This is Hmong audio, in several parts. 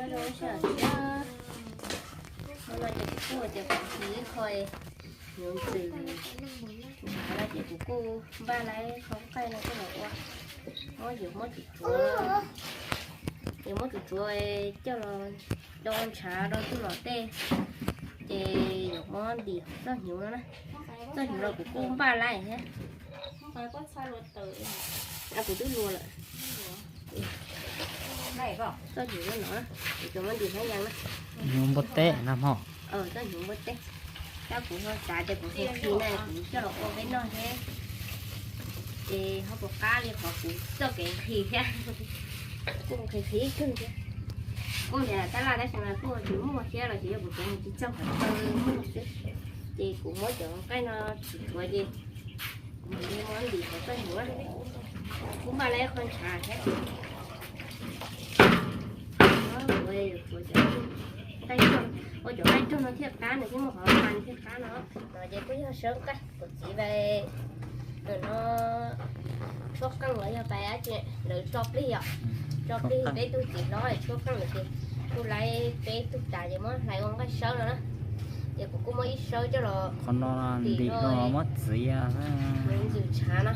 Zoo siab thiab. Hnub no ces kuv kuj ua tias kuv hais ib qho hnyuv ntxwm ntshav no ces kuv kuj npaj lawv qhov nqaij no coj los ua. Muab yuav muab tsuav, yuav muab tsuav tsuav coj los do ntshav rau txuj lom tej, ces yuav muab ntim txoj hnyuv no na. Txoj hnyuv no kuv kuj npaj lawv thiab. Kuv twb luag lawm. Txoj hnyuv no no, kuv cov muab ntim hnab yas na. Hnyuv npua teb na mog. Txoj hnyuv npua teb. Tab kuv ho xav tias kuv nqhis nqhis na kuv coj los ua peb noj thiab. Ces ho puas qab li qhov kuv txoj kev nqhis thiab. Kuj nqhis nqhis ib kawg thiab. Kuj ntiav tab laj tab sis mas kuj tsis muaj thiab los sis yog kuv cov tsis txog qhov chaw muaj xwb. Ces kuv muab cov nqaij no tsuav tsuav ces kuv mam li muab ntim qhov txoj hnyuv. Kuv npaj lawv qhov ntshav thiab. Ua cov nqaij rog no thiaj qab, nws thiaj muaj qhov nqaij thiaj qab no. No ces kuj yog sawb nqaij kuv txiv pais no tshuab qeej los yog pais dab tsi, lawv tso plig yom. Tso plig peb tug txiv hlob tshuab qeej lawm ces kuj lawv peb tug tas ces muab hlais ua nqaij sawb no na. Ces kuv kuj muab ib sawb coj los qhov no ntim no muab txiv ntxwm ntshav no.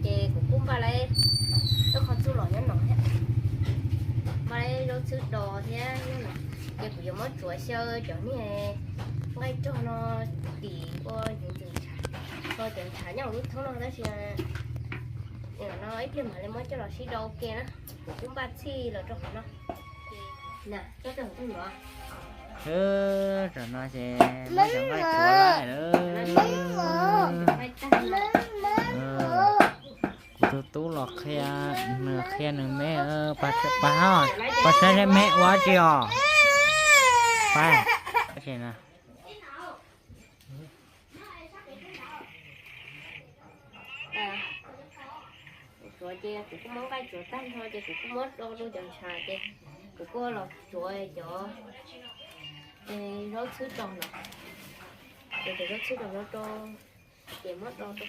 Ces kuv kuj npaj lawv ib qho txuj lom nyob no thiab, npaj lawv zaub txhwb dos thiab no. Ces kuv yuav muab tsuav xyaw cov niag nqaij rog no ntim ua ntxwm ntshav, ho cov ntshav nyob hauv lub thoob no tab sis no ib pliag mam li muab coj los sib do ua ke na. Kuv kuj npaj txhij los rau qhov no. Tam no ces muab cov nqaij tsuav lawm. Kuv tus tub los qhia, nws qhia nws me, pab saib me ua tsi os. Pab, tab sis na. Tsuav ces kuv kuj muab nqaij tsuav tag nrho ces kuv kuj muab do rau cov ntshav ces kuv kuj los tsuav cov zaub txhwb rau no. Cov zaub txhwb rau no rau ces muab do rau.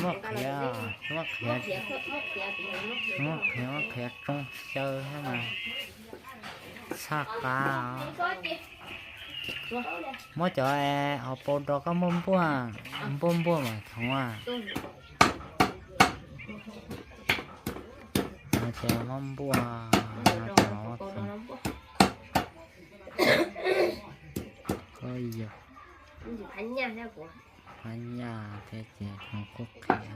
Muab qhiav, muab qhiav, muab qhiav, muab qhiav tsoo xyaw mas txhaj qab. Muab cov hauv paus rau koj npuaj npuaj, npuaj npuaj mas thoov. Ces muab npuaj, muab thoov. Koj yog phab nyaj thiab ces kuv kuj qhia.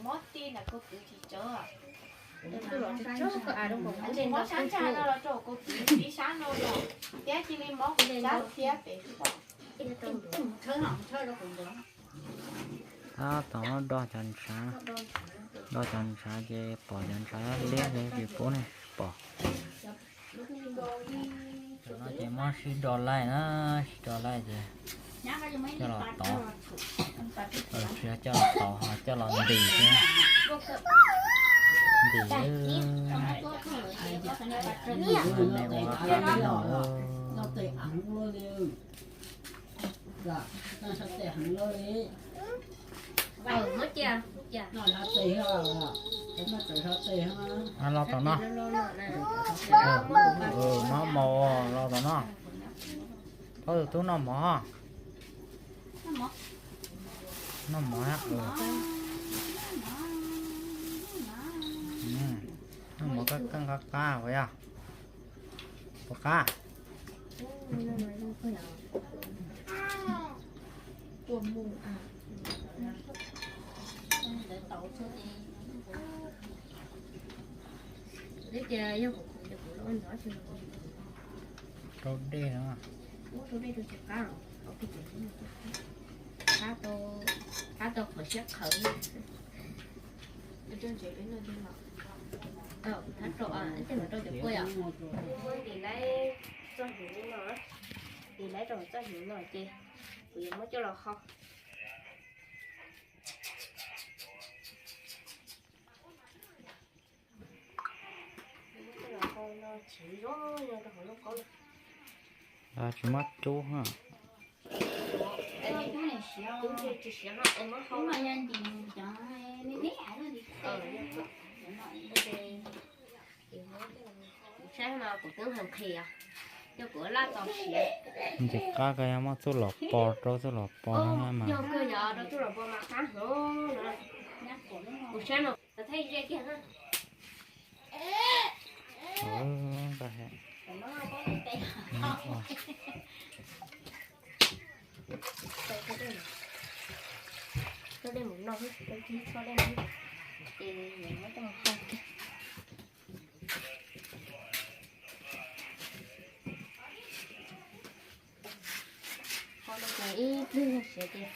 Mob ti ntawm koj kwv tsis tsawv. Mob sab ntsag no los rau koj kwv tib sab no los, thiab cia li mob kuv sab thiab pem. Tab tom do cov ntshav, do cov ntshav ces pom cov ntshav liab ces tsis pub nej pom. Tam no ces muab sib do laij na, sib do laij ces coj los tov. Tsis yog coj los tov, coj los ntim thiab. Ntim, me ua qab no. Los tom no. Mob mos los tom no. Paub tus tub noj mov. Noj mov, noj mov koj keej qab qab puas yog? Puas qab? Rau dej no. Qab tau qhov siab qhawv. Thab rau Tis laib txoj hnyuv no, tis laib rau txoj hnyuv no ces kuv yuav muab coj los hau. Muab coj los hau no, tsis zoo nyob rau hauv lauj kaub no. Tsis muab cub ha. Cub tsis siav, muab hau. Kuv saib no kuv twb nqhis, yog kuv laj txaus siav. Nce qab ko yog muab txuj lom pos rau txuj lom pos no mas. Yog kawg yog rau txuj lom pos mas qab heev no. Kuv saib no thaij ze kiag na. Tso dej mus no, tso dej mus, ces muab coj mus hau kiag. Hau no ces ib pliag siav ces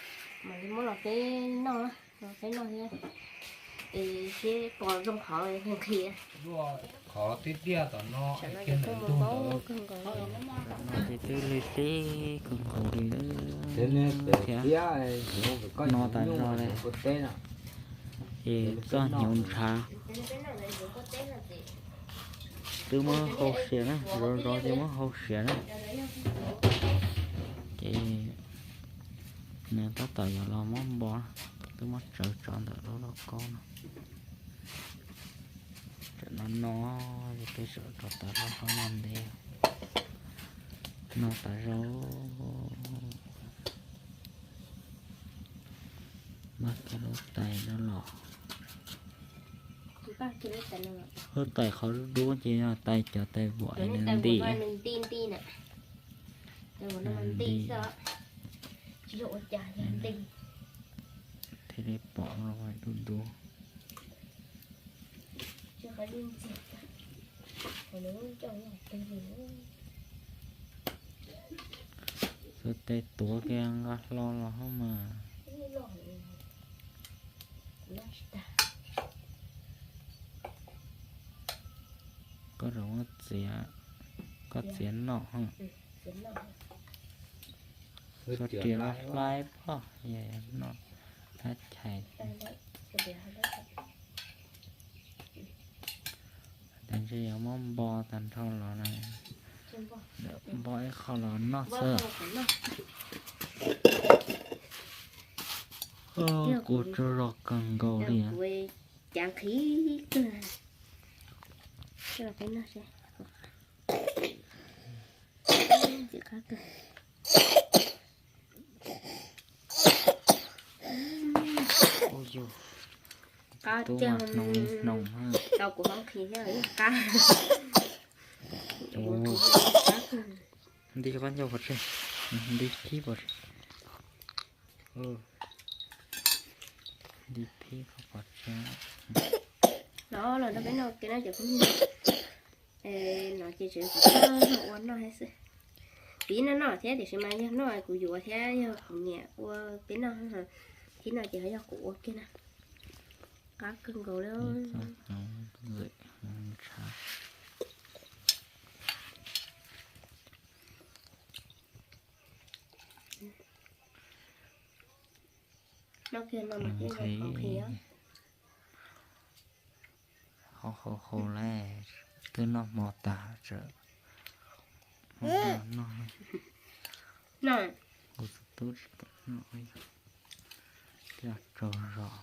mam li muab los peb noj, los peb noj thiab. Es seb pos zoo qhov nqhis. Qhov twb tiaj tom no, sawv no ces kawg mus npaub kawg nkaus. Tam no ces twb lig lig kawg nkaus li thiab, no tas zog li. Ces txoj hnyuv ntshav twb muab hau siav na, zov zov ces muab hau siav na. Ces nws tab tom yuav los muab npo, twb muab tsawv tso ntawm lub lauj kaub no. Tam no no ces peb sawv rau tas zog qhov no ntev, no tas zog. Npaj kiag lub tais no los. Lub tais qhov dub dub ces yog tais cov tais vuam nws nti. Nti nti na. Nti xwb, tsis yog ua cas yog nti. Thiaj li pom dub dub. Xuas tes tuav kiag nqa hlo los hauv mas. Koj zaum muab txiav, koj txiav noj. Xuas riam los hlais phoj, noj thab chais. Tes ntshe yuav muab npo tag nrho los na. Npo ib qho los noj xwb. Kuv tsaug zog kawg nkaus li. Cav nqhis kawg. Coj los peb noj seb. Ntxim qab kawg. Qab tiag, tau kuv qab nqhis thiab qab. Nti koj ncauj pov tseg, nti phib pov tseg. Nti phib koj pov tseg. Los los nrog peb noj ke na cov phooj ywg. No ces tseem ua noj thiab xwb. Kuv yeej noj noj thiab tiam sis mas yog noj kuv yuav thiab yog kuv niam ua peb noj. Thiab no ces ho yog kuv ua kiag na. Qab kawg nkaus li. Noj kiag no mas thiaj zoo qhov nqhis. Qhov qhau qhau lawm, twb noj hmo tag tseem muab noj. Kuv tus tub tsis pom noj, coj tsaug zog.